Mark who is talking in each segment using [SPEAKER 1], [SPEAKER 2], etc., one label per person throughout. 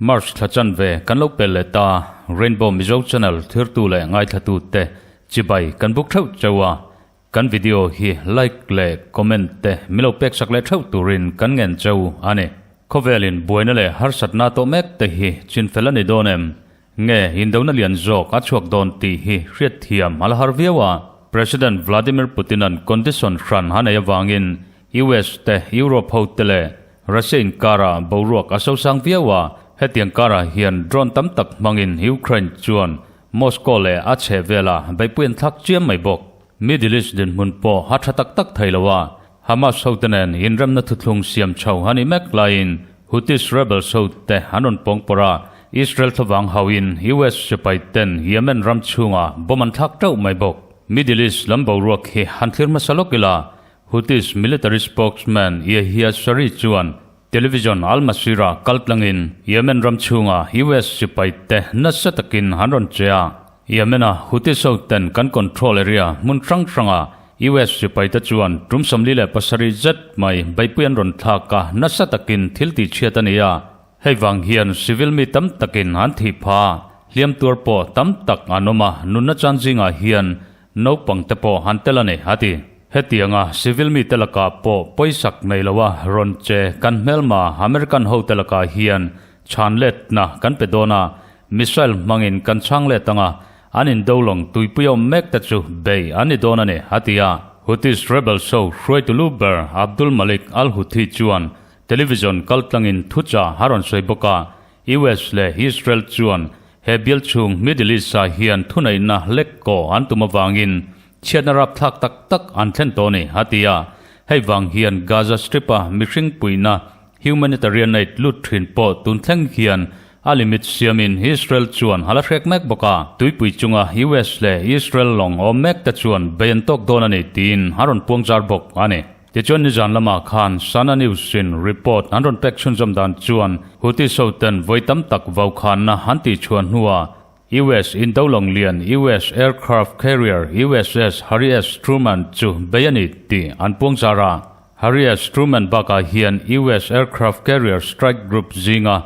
[SPEAKER 1] March thla chanve kan lo pel leh ta, Rainbow Mizo Channel thirtu leh ngaithlatu te chibai kan buk theuh cheu a, kan video hi like leh comment te min lo pek sak leh theuh turin kan ngen cheu a ni. Khawvelin buaina leh harsatna tawh mek te hi chinfel a ni dawn em? Nge indona lian zawk a chhuak dawn tih hi hriatthiam a la har viau a, President Vladimir Putin-a'n condition hran a nei avangin US te, Europe ho te leh Russia inkarah boruak a sosang viau a, hetiang karah hian drone tam tak hmangin Ukraine chuan Moscow leh a chhehvelah beihpui an thlak chiam mai bawk. Middle East dinhmun pawh a tha tak tak thei lo a, Hamas hote nen inremna thuthlung siam chho a nih mek laiin Houthis rebels hote an rawn pawng pawrh a, Israel thlavang hauhin US sipai ten Yemen ram chhungah bomb an thlak teuh mai bawk. Middle East lam boruak hi han thlir hmasa lawk ila, Houthis military spokesman Yahya Saree chuan television Al Masirah kal tlangin Yemen ram chhunga US sipai te nasa takin an rawn che a. Yemen-a Houthis hoten kan control area hmun hrang hranga US sipai te chuan tum 47 zet mai beihpui an rawn thlak a, nasa takin thil tihchhiat a ni a. Hei vang hian civil mi tam takin an thih pha a, hliam tuar pawh tam tak an awm a, nunna chan zingah hian Naupang te pawh han tel a ni, a ti. Hetianga civil mite lakah pawh pawisak nei loa rawn che kan hmelma American hote lakah hian chhan letna kan pe dawn a, missile hmangin kan chhang let anga an indo lawng tuipui awm mek te chu bei an ni dawn a ni, a ti a. Houthis rebels ho hruaitu lu ber Abdul Malik al-Houthi chuan television kaltlangin thuchah a rawn sawi bawk a, US leh Israel chuan He bial chhung Middle East-ah hian thuneihna lek kaw an tum avangin chhiatna rapthlak tak tak an thlen tawh a ni, a ti a. Hei vang hian Gaza Strip-a mihring puihna humanitarian aid lut thin pawh tun thleng hian a limit siamin Israel chuan a la hrek mek bawk a. Tuipui chunga US leh Israel lawng awm mek te chuan bei an tawk dawn a ni tiin a rawn puang zar bawk a ni. Tichuan nizan lamah khan Sana News in report an rawn pek chhunzawm dan chuan Houthis hoten vawi tam tak vaukhanna an tihchhuah hnuah US indo lawng lian US aircraft carrier USS Harry S Truman chu bei a ni tih an puang zar a. Harry S Truman bakah hian US aircraft carrier strike group zinga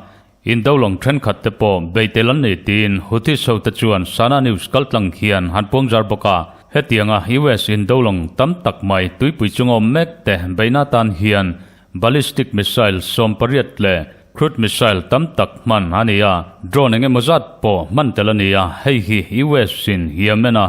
[SPEAKER 1] indo lawng thenkhat te pawh bei tel an ni tiin Houthis hote chuan Sana News kaltlang hian han puang zar bawk a. Hetianga US indo lawng tam tak mai tuipui chunga awm mek te beihna atan hian ballistic missile 18 leh crude missile tam tak hman a ni a, drone eng emaw zat pawh hman tel a ni a, hei hi US in Yemen-a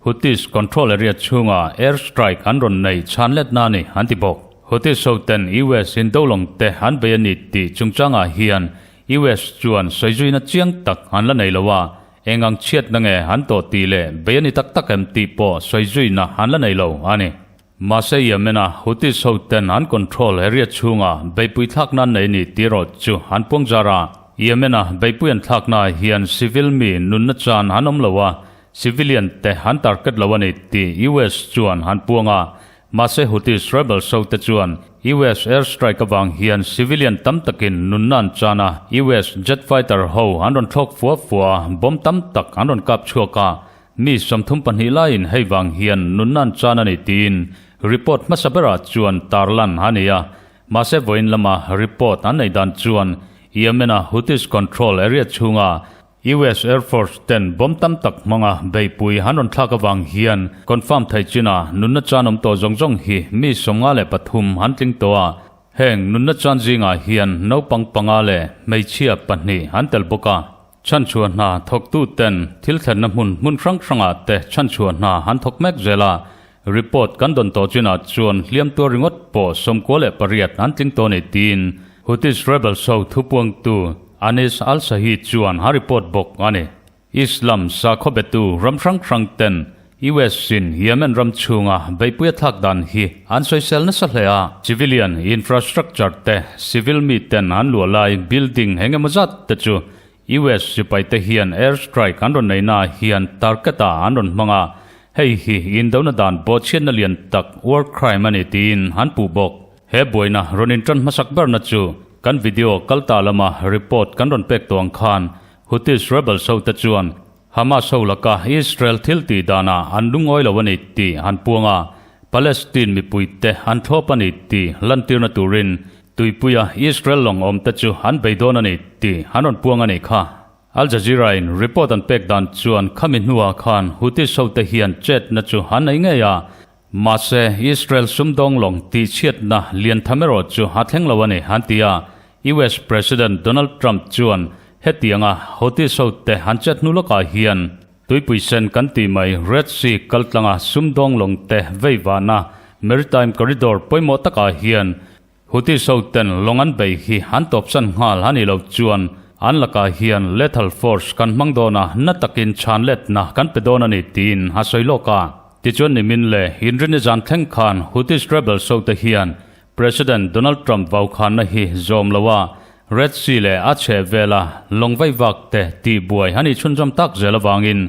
[SPEAKER 1] Houthis control area chhunga air strike an rawn nei chhan letna a ni an ti bawk. Houthis hoten US indo lawng te an bei a ni tih chungchangah hian US chuan sawizuina chiang tak an la nei lo a, Eng ang chhiatna nge an tawh tih leh bei a ni tak tak em tih pawh sawi zuina an la nei lo a ni. Mahse Yemen-a Houthis hoten an control area chhunga beihpui thlakna an nei ni tih erawh chu an puang zar a. Yemen-a beihpui an thlaknaah hian civil mi nunna chan an awm lo a, civilian te an target lo a ni tih US chuan an puang a. Mahse Houthis rebels hote chuan US air strike avang hian civilian tam takin nunna an chan a, US jet fighter ho an rawn thlawk fua fua a, bomb tam tak an rawn kap chhuak a, mi 32 laiin hei vang hian nunna an chan a ni tiin report hmasa berah chuan tarlan a ni a. Mahse vawiin lama report an nei dan chuan Yemen-a Houthis control area chhunga US Air Force ten bomb tam tak hmanga beihpui an rawn thlak avang hian confirm thei chinah nunna chan awm tawh zawng zawng hi mi 53 an tling tawh a, heng nunna chan zingah hian naupang panga leh hmeichhia pahnih an tel bawk a. Chhanchhuah hna thawktu ten thil thlenna hmun hmun hrang hrangah te chhanchhuah hna an thawk mek zel a, report kan dawn tawh chinah chuan hliam tuar ringawt pawh 98 an tling tawh a ni tiin Houthis rebels ho thupuangtu Anis al-Shahi chuan a report bawk a ni. Islam sakhaw betu ram hrang hrang ten US in Yemen ram chhunga beihpui a thlak dan hi an sawisel nasa hle a. Civilian infrastructure te civil mi ten an luah lai building eng emaw zat te chu US sipai te hian air strike an rawn neihna hian target ah an rawn hmang a, hei hi indona dan bawhchhiatna lian tak war crime a ni tiin an puh bawk. He buaina rawn intan hmasak berna chu kan video kal ta lama report kan rawn pek tawh ang khan Houthis rebels hote chuan. Hamas ho laka Israel thil tih danah an lungawi lo a ni tih an puang a, Palestine mipuite an thlawp a ni tih lantirna turin tuipuia Israel lawng awmte chu an bei dawn a ni tih an rawn puang a nih kha. Al Jazeera-in report an pek dan chuan khami hnuah khan Houthis hote hian chetna chu an nei ngei a, mahse Israel sumdawng lawng tihchhiatna lian tham erawh chu a thleng lo a ni an ti a. US President Donald Trump chuan hetianga Houthis hote an chet hnu lawkah hian Tuipui sen kan tih mai Red Sea kaltlanga sumdawng lawng te veivahna Maritime Corridor pawimawh takah hian Houthis ho ten lawng an bei hi an tawpsan nghal a nih loh chuan an lakah hian lethal force kan hmang dawn a, na takin chhan letna kan pe dawn a ni tiin a sawi lawk a. Tichuan nimin leh inrinni zan thleng khan Houthis rebels ho te hian President Donald Trump vaukhanna hi zawm lo a, Red Sea leh a chheh vela lawng vaivak te tihbuai a nih chhunzawm tak zel avangin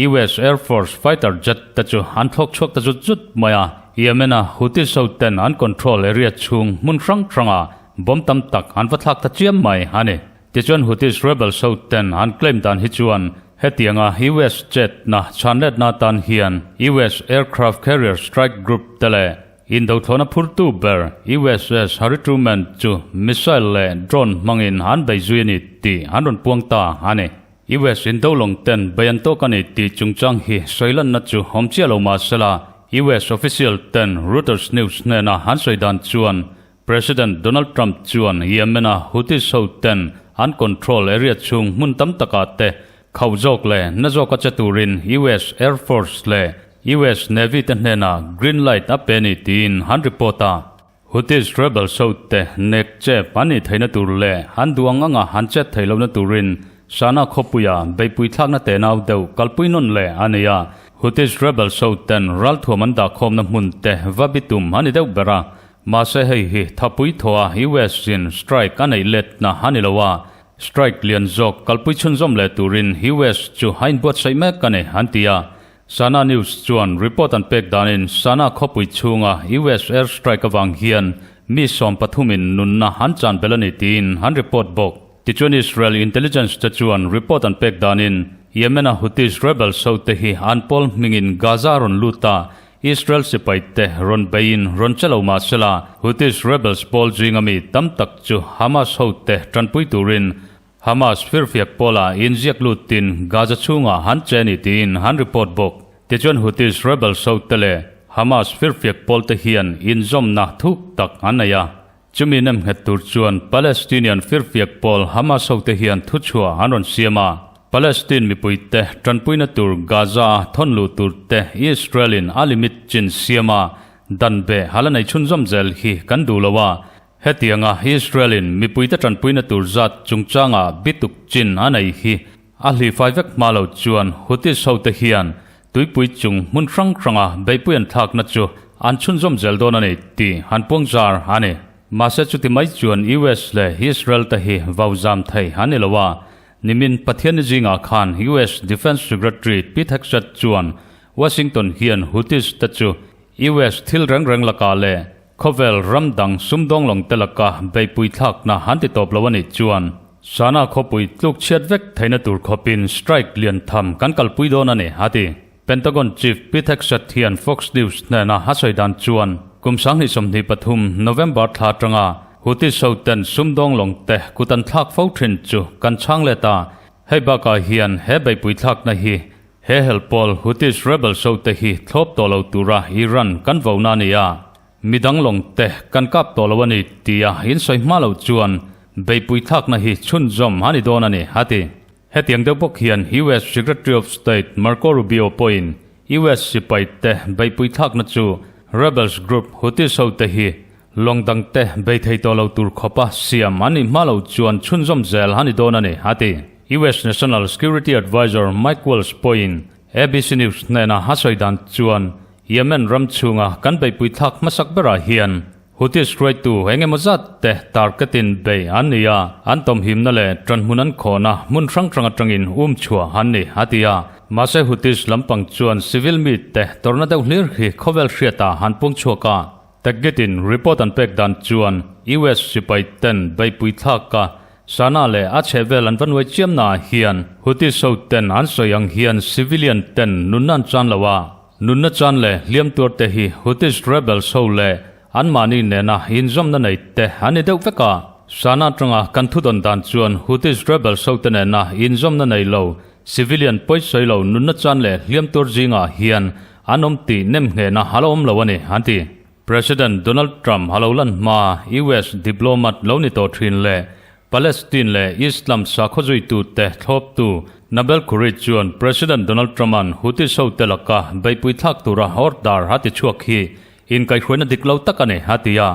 [SPEAKER 1] US Air Force fighter jet te chu an thlawk chhuak ta zut zut mai a. Yemen-a Houthis ho ten an control area chhung hmun hrang hranga bomb tam tak an va thlak ta chiam mai a ni. Tichuan Houthis rebels ho ten an claim dan hi chuan hetianga US chetna chhanletna atan hian US aircraft carrier strike group te leh Indothlawna phurtu ber USS Harry Truman chu missile leh drone hmangin an bei zui a ni tih an rawn puang ta a ni. US indo lawng ten bei an tawk a ni tih chungchang hi sawi lanna chu awm chiah lo mah sela, US official ten Reuters News hnena an sawi dan chuan President Donald Trump chuan Yemen-a Houthis ho ten an control area chhung hmun tam takah te Khauh zawk leh na zawka che turin US Air Force leh US Navy te hnenah green light a pe ni tiin an report a. Houthis rebels ho te nek chep an nih theihna tur leh an duh ang anga an chet theih lohna turin Sana khawpuia beihpui thlakna tenau deuh kalpui nawn leh a nei a. Houthis rebels ho ten ralthuam an dahkhawmna hmun te va bitum a ni deuh ber a. Mahse hei hi thapui thawha US in strike a neih letna a ni lo a. Strike lian zawk kalpui chhunzawm leh turin US chu a inbuatsaih mek a ni, an ti a. Sana News chuan report an pek danin Sana khawpui chhunga US air strike avang hian mi sawmpathumin nunna an chan belh a ni tiin an report bawk. Tichuan Israel intelligence te chuan report an pek danin Yemen-a Houthis rebels hote hi an pawl hmingin Gaza a rawn lut a, Israel sipaite rawn beiin rawn che lo mah sela, Houthis rebels pawl zinga mi tam tak chu Hamas hote tanpui turin Hamas firfiak pawlah inziak lutin Gaza chhungah han che a ni tiin han report bawk. Tichuan Houthis rebels hote leh Hamas firfiak pawlte hian inzawmna thuk tak an nei a. Chumi nemnghet tur chuan Palestinian firfiak pawl Hamas hote hian thuchhuah an rawn siam a. Palestine mipuite tanpuina tur Gaza-a thawn luh tur te Israel-in a limit chin siam a, dan beh hal a nei chhunzawm zel hi kan duh lo a. Hetianga Israel-in mipuite tanpuina tur zat chungchanga bituk chin a nei hi A hlifai vek hma lo chuan Houthis hote hian tuipui chung hmun hrang hranga beihpui an thlakna chu an chhunzawm zel dawn a ni tih an puang zar a ni. Mahse chuti mai chuan US leh Israel te hi vau zam thei an ni lo a, nimin Pathianni zingah khan US Defence Secretary Pete Hegseth chuan Washington hian Houthis te chu US thil reng reng lakah leh Khawvel ram dang sumdawng lawng te laka beihpui thlakna han ti tawp lo a nih chuan Sana khawpui tluk chhiat vek theihna tur khawpin strike lian tham kan kalpui dawn a ni, a ti. Pentagon Chief Pete Hegseth hian Fox News hnena a sawi dan chuan kum 2023 November thla atanga Houthis hoten sumdawng lawng te kut an thlak fo thin chu kan chhang let a, hei bakah hian he beihpui thlakna hi He hel pawl Houthis rebels ho te hi thlawp tawh lo tura Iran kan vo na a ni a, midang lawng te kan kap tawh lo a ni tia in sawi hma lo chuan beihpui thlakna hi chhunzawm a ni dawn a ni, a ti. Hetiang deuh bawk hian US Secretary of State Marco Rubio pawhin US sipai te beihpui thlakna chu rebels group Houthis ho te hi Lawng dangte bei thei tawh lo tur khawpa siam an nih hma lo chuan chhunzawm zel a ni dawn a ni, a ti. US National Security Advisor Mike Waltz pawhin ABC News hnena a sawi dan chuan Yemen ram chhunga kan beihpui thlak hmasak berah hian Houthis hruaitu eng emaw zat te targetin bei an ni a, an tawmhimna leh tanhmun an khawhna hmun hrang hrang atangin um chhuah an ni, a ti a. Mahse Houthis lampang chuan civil mite tawrhna deuh hlir hi khawvel hriatah an pung chhuak a. Targetin report an pek dan chuan US sipai ten beihpui thlak a. Sana leh a chhehvel an va nuai chiam naah hian Houthis ho ten an sawi ang hian civilian ten nunna an chan lo a, nunna chan leh hliam tuar te hi Houthis rebels ho leh anmahni nena inzawmna nei te an ni deuh vek a. Sana atanga kan thudawn dan chuan Houthis rebels ho te nena inzawmna nei lo civilian pawisawi lo nunna chan leh hliam tuar zingah hian an awm tih nem nghehna a la awm lo a ni, an ti. President Donald Trump a lo lan hma US diplomat lo ni tawh thin leh Palestine leh Islam sakhaw zuitute thlawptu Nabel Khouri chuan President Donald Trump-a'n Houthis hote laka beihpui thlak tura order a ti chhuak hi inkaihhruaina dik lo tak a ni, a ti a.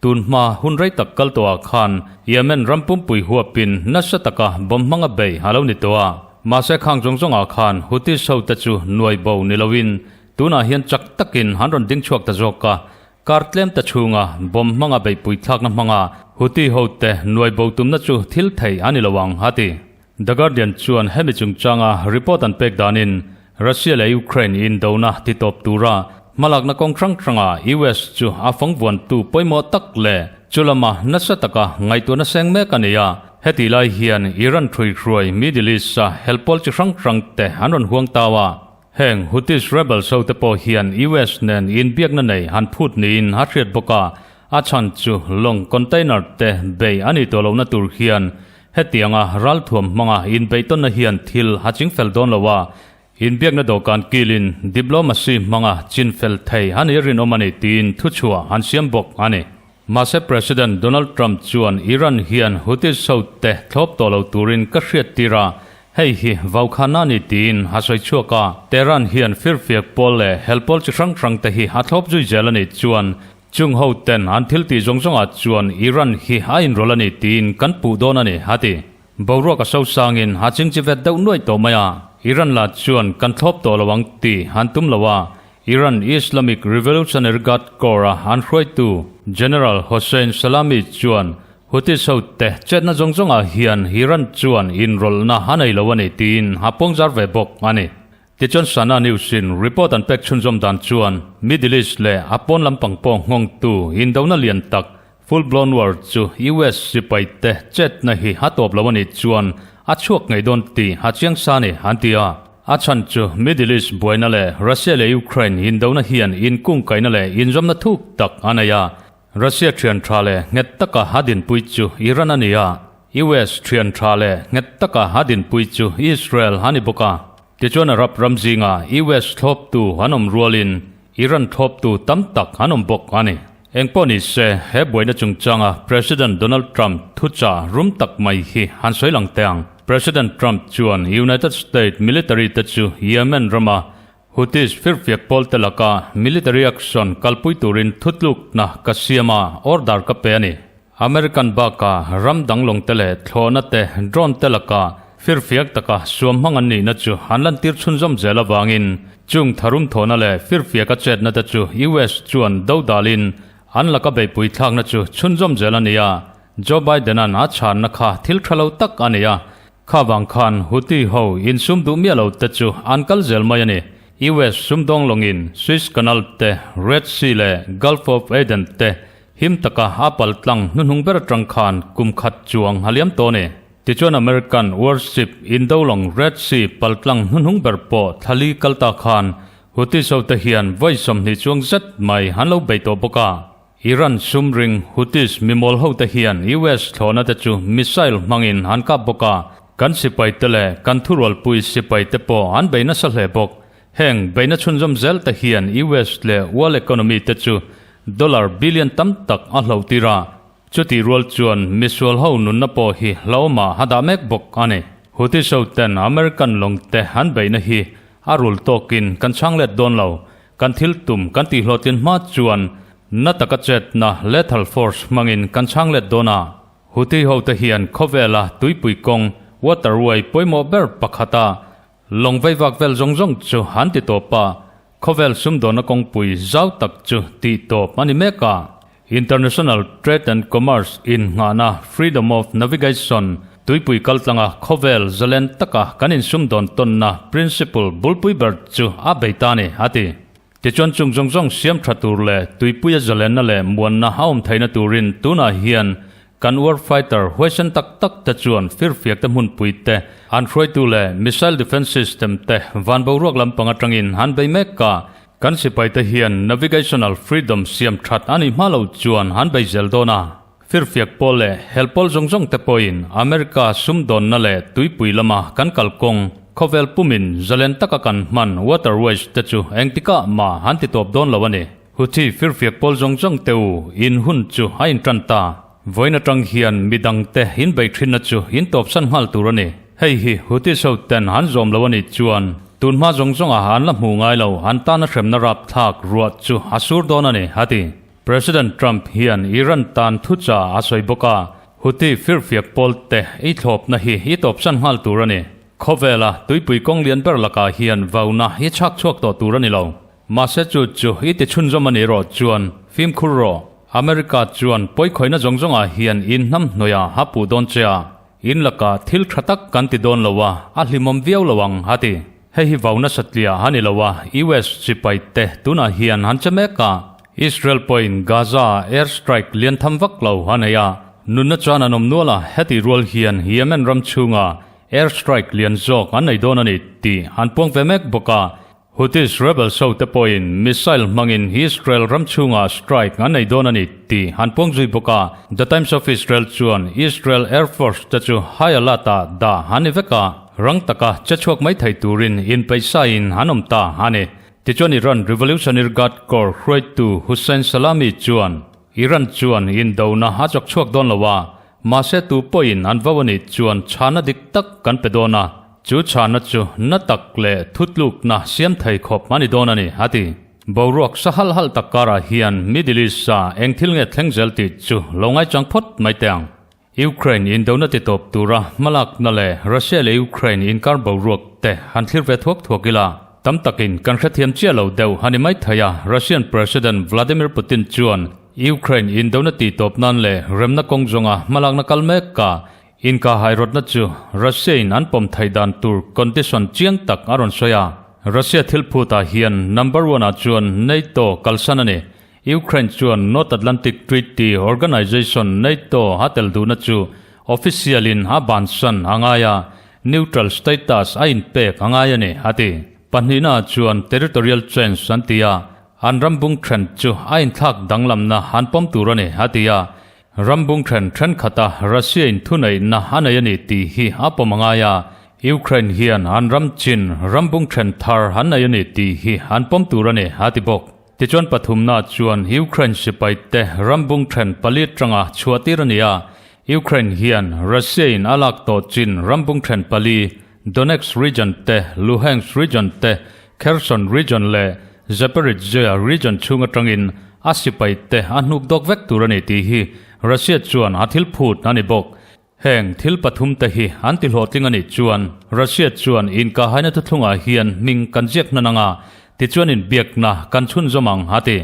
[SPEAKER 1] Tun hma hun rei tak kal tawhah khan Yemen ram pumpui huapin nasa taka bomb hmanga bei a lo ni tawh a. Mahse khang zawng zawngah khan Houthis hote chu nuai bo ni loin Tunah hian chak takin an rawn ding chhuak ta zawk a, kar tlem ta chhunga bomb hmanga beihpui thlakna hmanga Houthi hote nuai bo tumna chu thil thei a ni lo ang, a ti. The Guardian chuan hemi chungchanga report an pek danin Russia leh Ukraine indona titawp tura hmalakna kawng hrang hranga US chu a fawngvuantu pawimawh tak leh chu lama nasa taka ngaihtuahna seng mek a ni a. Hetih lai hian Iran hruihruai Middle East-a helpawl chi hrang hrangte an rawn huang tau a. Heng Houthis rebels ho te pawh hian US nen inbiakna nei han phut niin a hriat bawk a, a chhan chu lawng container te bei a nih tawh lohna tur hian hetianga ralthuam hmanga inbeihtawnna hian thil a chingfel dawn lo a, inbiakna dawhkan kilin diplomacy hmanga chinfel thei a nih rinawm a ni tiin thuchhuah an siam bawk a ni. Mahse President Donald Trump chuan Iran hian Houthis ho te thlawp tawh lo turin ka hriat tir a, hei hi vaukhana a ni tiin a sawi chhuak a. Tehran hian firfiak pawl leh hel pawl chi hrang hrang te hi a thlawp zui zel a nih chuan chung ho ten an thil tih zawng zawngah chuan Iran hi a inrawlh a ni tiin kan puh dawn a ni, a ti. Boruak a sosangin a chingchi vet deuh nuaih tawh mai a, Iran lah chuan kan thlawp tawh lo ang tih an tum lo a, Iran Islamic Revolutionary Guard Corps-a an hruaitu General Hossein Salami chuan Houthis hote chetna zawng zawngah hian Iran chuan inrawlhna a nei lo a ni tiin a puangzar ve bawk a ni. Tichuan Sana News-in report an pek chhunzawm dan chuan Middle East leh a pawn lampang pawh nghawngtu indona lian tak Full blown war chu US sipai te chetna hi a tawp lo a nih chuan a chhuak ngei dawn tih a chiang sa ni an ti a. A chhan chu Middle East buaina leh Russia leh Ukraine indona hian inkungkaihna leh inzawmna thuk tak a nei a. Russia thian tha leh nghet taka a dinpui chu Iran a ni a, US thian tha leh nghet taka a dinpui chu Israel a ni bawk a. Tichuan Arab ram zinga US thlawptu an awm rualin Iran thlawptu tam tak an awm bawk a ni. Engpawh ni se, he buaina chungchanga President Donald Trump thuchah rum tak mai hi han sawi lang teh ang. President Trump chuan United States military te chu Yemen rama Houthis firfiak pawl te laka military action kalpui turin thutlukna ka siam a, order ka pe a ni. American baka ram dang lawng te leh thlawhna te, drone te laka firfiak taka suam hmang an nihna chu an lantir chhunzawm zel avangin chung tharum thawhna leh firfiaka chetna te chu US chuan do dalin an laka beihpui thlakna chu chhunzawm zel a ni a. Joe Biden-a'n a chhanna kha thil tha lo tak a ni a, Kha vang khan Houthi ho insum duh miah lo te chu an kal zel mai a ni. US sumdawng lawngin Suez Canal te, Red Sea leh Gulf of Aden te him taka a pal tlang hnuhnung ber atang khan kum khat chuang a liam tawh a ni. Tichuan American warship indo lawng Red Sea pal tlang hnuhnung ber pawh thlali kal ta khan Houthis ho te hian vawi 20 chuang zet mai an lo bei tawh bawk a. Iran sum ring Houthis mimawl hote hian US thlawhna te chu missile hmangin an kap bawk a, kan sipai te leh kan thurualpui sipai te pawh an bei nasa hle bawk. Heng beihna chhunzawm zel te hian US leh world economy te chu dollar billion tam tak a hloh tir a, chutih rual chuan misual ho nunna pawh hi hlauhawmah a dah mek bawk a ni. Houthis hoten American lawng te an beihna hi a rul tawkin kan chhang let dawn lo. Kan thil tum kan tih hlawhtlin hma chuan na taka chetna lethal force hmangin kan chhang let dawn a. Houthi hote hian khawvela tuipui kawng, waterway, pawimawh ber pakhata lawng veivak vel zawng zawng chu an ti tawp a, khawvel sumdawnna kawngpui zau tak chu tih tawp a ni mek a. International Trade and Commerce innghahna Freedom of Navigation tuipui kaltlanga khawvel zalen taka kan insumdawn tawnna principle bulpui ber chu a bei ta a ni, a ti. Tichuan chung zawng zawng siam tha tur leh tuipuia zalenna leh muanna a awm theihna turin tunah hian Kan warfighter huaisen tak tak te chuan firfiak te hmunpui te, an hruaitu leh missile defence system te van boruak lampang atangin an bei mek a. Kan sipai te hian navigational freedom siam that a nih hma lo chuan an bei zel dawn a. Firfiak pawl leh hel pawl zawng zawng te pawhin America sumdawnna leh tuipui lama kan kalkawng khawvel pumin zalen taka kan hman waterways te chu engtikah mah an ti tawp dawn lo a ni. Houthi firfiak pawl zawng zawng te u in hun chu a intan ta. Vawiin atang hian midangte in bei thinna chu in tawpsan nghal tur a ni. Hei hi Houthis ho ten an zawm lo a nih chuan tunhma zawng zawnga an la hmuh ngai lo an tana hremna rapthlak ruah chu a sur dawn a ni, a ti. President Trump hian Iran tan thucha a sawi bawk a, Houthi firfiak pawl te i thlawpna hi i tawpsan nghal tur a ni. Khawvela tuipui kawng lian ber lakah hian vauna i chhak chhuak tawh tur a ni lo. Mahse chu chu i ti chhunzawm a nih rawh chuan fimkhur rawh. America chuan pawikhawihna zawng zawngah hian in hnam hnuaiah a puh dawn che a, in lakah thil tha tak kan ti dawn lo a, a hlimawm viau lo ang a ti. Hei hi vau nasa tliah a ni lo a, US sipai te tunah hian an che mek a, Israel pawhin Gaza ah air strike lian tham vak lo a nei a, nunna chuan an awm nual a, heti rual hian Yemen ram chhunga air strike lian zawk an nei dawn a ni tih an puang ve mek bawk a, Houthis rebels ho te pawhin missile hmangin Israel ram chhungah strike an nei dawn a ni tih an puang zui bawk a. The Times of Israel chuan Israel Air Force te chu high alert ah dah an ni vek a, rang taka che chhuak mai thei turin inpeihsaiin an awm ta a ni. Tichuan Iran Revolutionary Guard Corps hruaitu Hussein Salami chuan Iran chuan indona a chawk chhuak dawn lo a, mahse tu pawhin an vo a nih chuan chhana dik tak kan pe dawn a, chu chhana chu na tak leh thutlukna siam thei khawp a ni dawn a ni, a ti. Boruak sa halh halh tak karah hian Middle East-a eng thil nge thleng zel tih chu lo ngaichang phawt mai teh ang. Ukraine indona ti tawp tura hmalakna leh Russia leh Ukraine inkar boruak te han thlir ve thuak thuak ila, tam takin kan hrethiam chiah lo deuh a ni mai thei a, Russian President Vladimir Putin chuan Ukraine indona ti tawp nan leh remna kawng zawnga hmalakna kal mek a, inkahhairawtna chu Russia in an pawm theih dan tur condition chiang tak a rawn sawi a. Russia thil phutah hian number one ah chuan NATO kalsan a ni. Ukraine chuan North Atlantic Treaty Organization, NATO, a tel duhna chu official in a bansan a ngai a, neutral status a inpek a ngai a ni, a ti. Pahnihna chuan territorial change an ti a, an ram bung then chu a inthlak danglamna an pawm tur a ni, a ti a. Ram bung then thenkhat a Russia in thuneihna a nei a ni tih hi a pawm a ngai a, Ukraine hian an ram chin ram bung then thar an nei a ni tih hi an pawm tur a ni, a ti bawk. Tichuan pathumna chuan Ukraine sipaite rambung then pali atanga chhuah tir a ni a, Ukraine hian Russia in a lak tawh chin rambung then pali, Donetsk region te, Luhansk region te, Kherson region leh Zaporizhzhia region chhung atangin a sipaite a hnuk dawk vek tur a ni tih hi Russia chuan a thil phut a ni bawk. Heng thil pathum te hi an ti hlawhtling a nih chuan Russia chuan inkahaina thuthlungah hian hming kan ziak hnan anga tichuan inbiakna kan chhunzawm ang a ti.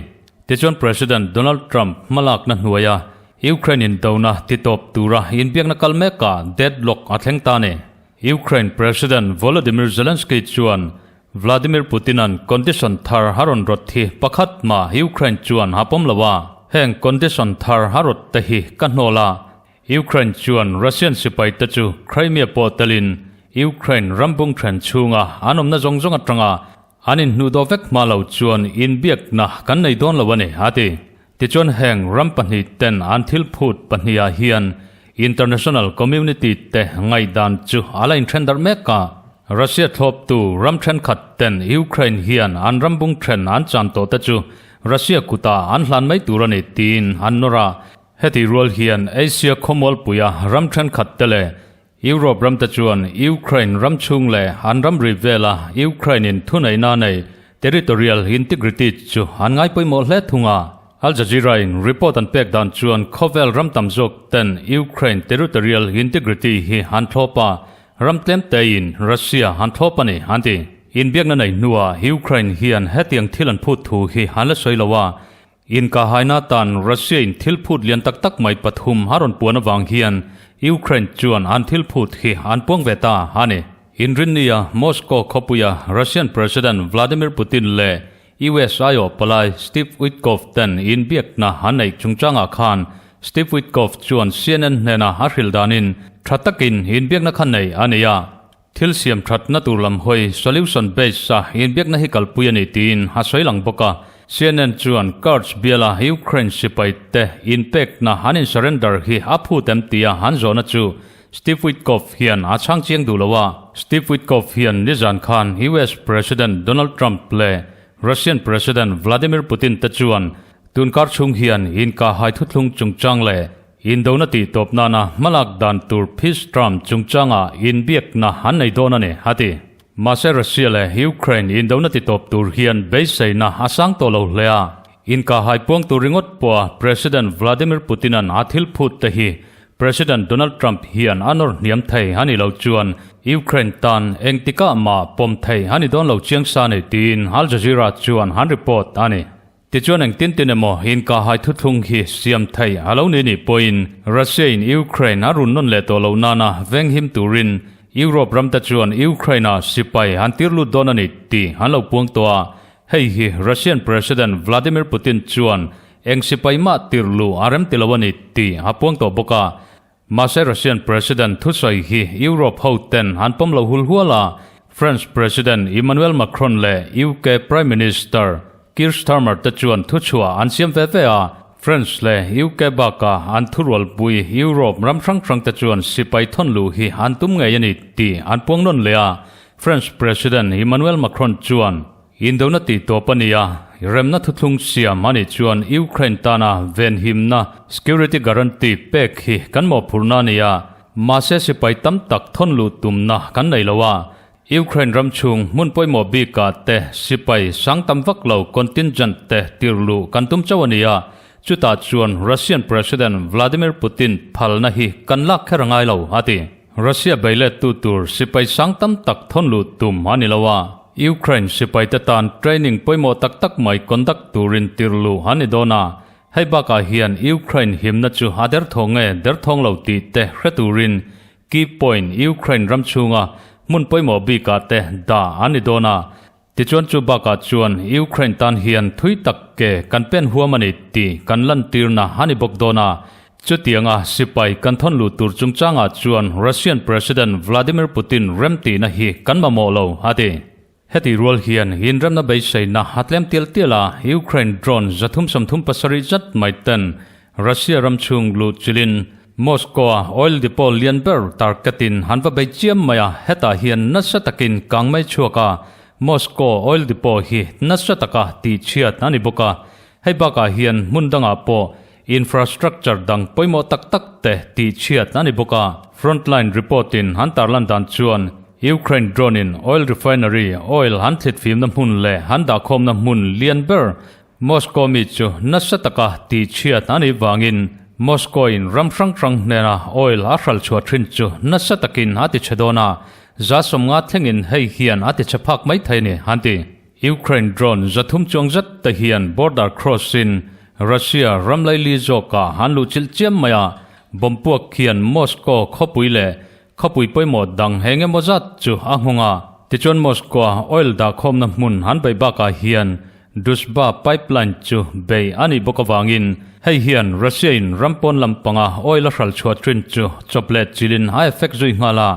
[SPEAKER 1] Tichuan President Donald Trump hmalakna hnuaia Ukraine indona titawp tura inbiakna kal mekah deadlock a thleng ta a ni. Ukraine President Volodymyr Zelensky chuan Vladimir Putin-a'n condition thar a rawn rawt hi pakhat mah Ukraine chuan a pawm lo a, heng condition thar a rawt te hi ka hnawl a, Ukraine chuan Russian sipaite chu Crimea pawh telin Ukraine rambung then chhunga an awmna zawng zawng atanga an inhnuhdawh vek hma lo chuan inbiakna kan nei dawn lo a ni, a ti. Tichuan heng ram pahnih ten an thil phut pahnihah hian international community te ngaihdan chu a la inthen darh mek a. Russia thlawptu ram thenkhat ten Ukraine hian an rambung then an chan tawh te chu Russia kutah an hlan mai tur a ni tiin an nawr a. Heti rual hian Asia khawmualpuia ram thenkhat te leh Europe ramte chuan Ukraine ram chhung leh an ramri vela Ukraine-in thuneihna nei territorial integrity chu an ngai pawimawh hle thung a. Al Jazeera-in report an pek dan chuan khawvel ram tam zawk ten Ukraine territorial integrity hi an thlawp a, ram tlem tein Russia an thlawp a ni, an ti. Inbiakna nei hnuah Ukraine hian hetiang thil an phut thu hi an la sawi lo a, Inkahaina tan Russia-in thil phut lian tak tak mai pathum a rawn puan avang hian Ukraine chuan an thil phut hi an puang ve ta a ni. Inrinnia Moscow khawpuia Russian President Vladimir Putin leh US aiawh palai Steve Witkoff ten inbiakna an neih chungchangah khan Steve Witkoff chuan CNN hnena a hrilh danin tha takin inbiakna kha nei a ni a. Thil siam thatna tur lam hawi solution based a inbiakna hi kalpui a ni tiin a sawi lang bawk a. CNN chuan Kurds biala Ukraine sipai te inpekna an in surrender hi a phut em tia an zawhna chu Steve Witkoff hian a chhang chiang duh lo a. Steve Witkoff hian nizan khan US President Donald Trump leh Russian President Vladimir Putin te chuan tunkar chhung hian inkahhai thuthlung chungchang leh Indona tih tawp nana hmalak dan tur Peace Trump chungchanga inbiakna an nei dawn a ni, a ti. Mahse Russia leh Ukraine indona ti tawp tur hian beiseina a sang tawh lo hle a. Inkahhai puang tur ringawt pawha President Vladimir Putin-a'n a thil phut te hi President Donald Trump hian a nawr hniam thei a nih loh chuan Ukraine tan engtikah mah pawm thei a ni dawn lo chiang sa a ni tiin Al Jazeera chuan an report a ni. Tichuan engtin tin emaw inkahhai thuthlung hi siam thei a lo ni nih pawhin Russia-in Ukraine a run nawn leh tawh loh nana venghim turin Europe ramte chuan Ukraine-ah sipai an tir lut dawn a ni tih an lo puang tawh a. Hei hi Russian President Vladimir Putin chuan eng sipai mah tir luh a rem ti lo a ni tih a puang tawh bawk a. Mahse Russian President thusawi hi Europe ho ten an pawm lo hul hual a, French President Emmanuel Macron leh UK Prime Minister Keir Starmer te chuan thuchhuah an siam ve ve a, French leh UK bakah an thurualpui Europe ram hrang hrang te chuan sipai thawn luh hi an tum ngei a ni tih an puang nawn leh a, French President Emmanuel Macron chuan Indona tih tawp a ni a, remna thuthlung siam a nih chuan Ukraine tana venhimna, security guarantee, pek hi kan mawhphurhna a ni a, mahse sipai tam tak thawn luh tumna kan nei lo a. Ukraine ram chhung hmun pawimawh bikah te sipai sang tam vak lo contingent te tir luh kan tum chauh a ni a, chutah chuan Russian President Vladimir Putin phalna hi kan lak kher a ngai lo, a ti. Russia beilettu tur sipai sang tam tak thawn luh tum a ni lo a, Ukraine sipaite tan training pawimawh tak tak mai conduct turin tir luh a ni dawn a, hei bakah hian Ukraine himna chu a derthawng nge derthawng lo tih te hre turin key point Ukraine ram chhunga hmun pawimawh bikah te dah a ni dawn a. Tichuan chu bakah chuan Ukraine tan hian thui tak ke kan pen huam a ni tih kan lantirna a ni bawk dawn a. Chutianga sipai kan thawn luh tur chungchangah chuan Russian President Vladimir Putin remtihna hi kan mamawh lo, a ti. Heti rual hian inremna beiseina a tlem tial tial a, Ukraine drone 337 zat mai ten Russia ram chhung luh chilin Moscow-a oil depot lian ber target-in an va bei chiam mai a, hetah hian nasa takin kang mai chhuak a, Moscow oil depot hi nasa taka tihchhiat a ni bawk a, hei bakah hian hmun dangah pawh infrastructure dang pawimawh tak tak te tihchhiat a ni bawk a. Frontline report-in an tarlan dan chuan Ukraine drone-in oil refinery oil an thlit fimna hmun leh an dahkhawmna hmun lian ber Moscow mi chu nasa taka tihchhiat a nih vangin Moscow-in ram hrang hrang hnena oil a hral chhuah thin chu nasa takin a tichhe dawn a, 150 thlengin hei hian a tichhe phak mai thei a ni, an ti. Ukraine drone 300 chuang zet te hian border cross-in Russia ram laili zawkah an luhchilh chiam mai a, bomb puak hian Moscow khawpui leh Khawpui pawimawh dang eng emaw zat chu a nghawng a, tichuan Moscow-a oil dahkhawmna hmun an bei bakah hian Druzhba pipeline chu bei a nih bawk avangin hei hian Russia-in ram pawn lampanga oil a hral chhuah thin chu chawp leh chilin a effect zui nghal a.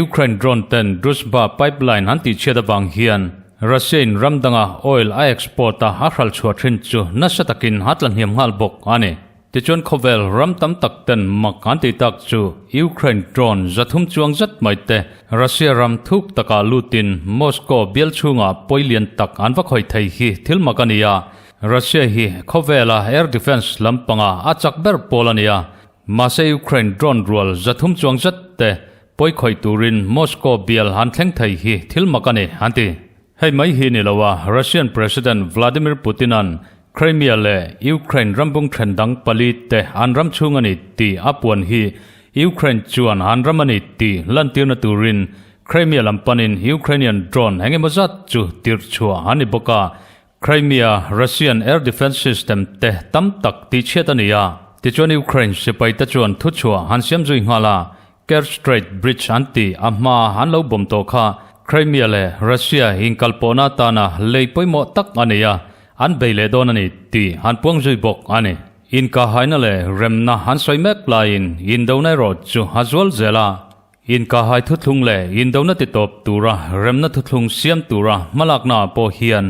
[SPEAKER 1] Ukraine drone ten Druzhba pipeline an tihchhiat avang hian Russia-in ram danga oil a export a a hral chhuah thin chu nasa takin a tla hniam nghal bawk a ni. Tichuan khawvel ram tam tak ten mak an tih tak chu Ukraine drone 300 chuang zet mai te Russia ram thuk takah lutin Moscow bial chhungah pawi lian tak an va khawih thei hi thil mak a ni a. Russia hi khawvela air defence lampanga a chak ber pawl a ni a. Mahse Ukraine drone rual 300 chuang zet te pawi khawih turin Moscow bial an thleng thei hi thil mak a ni an ti. Hei mai hi ni lo a, Russian President Vladimir Putin-a'n Crimea leh Ukraine rambung then dang pali te an ram chhung a ni tih a puan hi Ukraine chuan an ram a ni tih lantirna turin Crimea lam panin Ukrainian drone eng emaw zat chu tirh chhuah a ni bawk a. Crimea Russian air defence system te tam tak tihchhiat a ni a, tichuan Ukraine sipai te chuan thuchhuah an siam zui nghal a, Kerch Strait Bridge an tih a hma an lo bawm tawh kha Crimea leh Russia inkalpawhna atana lei pawimawh tak a nei a, an bei leh dawn a ni tih an puang zui bawk a ni. Inkahaina leh remna an sawi mek laiin indona erawh chu a zual zel a. Inkahai thuthlung leh indona titawp tura remna thuthlung siam tura hmalaknaah pawh hian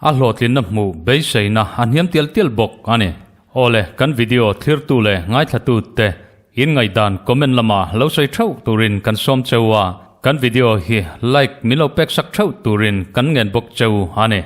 [SPEAKER 1] a hlawhtlinna hmuh beiseina a hniam tial tial bawk a ni. Awle, kan video thlirtu leh ngaithlatute in ngaihdan comment lamah lo sawi theuh turin kan sawm cheu a, kan video hi like min lo pek sak theuh turin kan ngen bawk cheu a ni.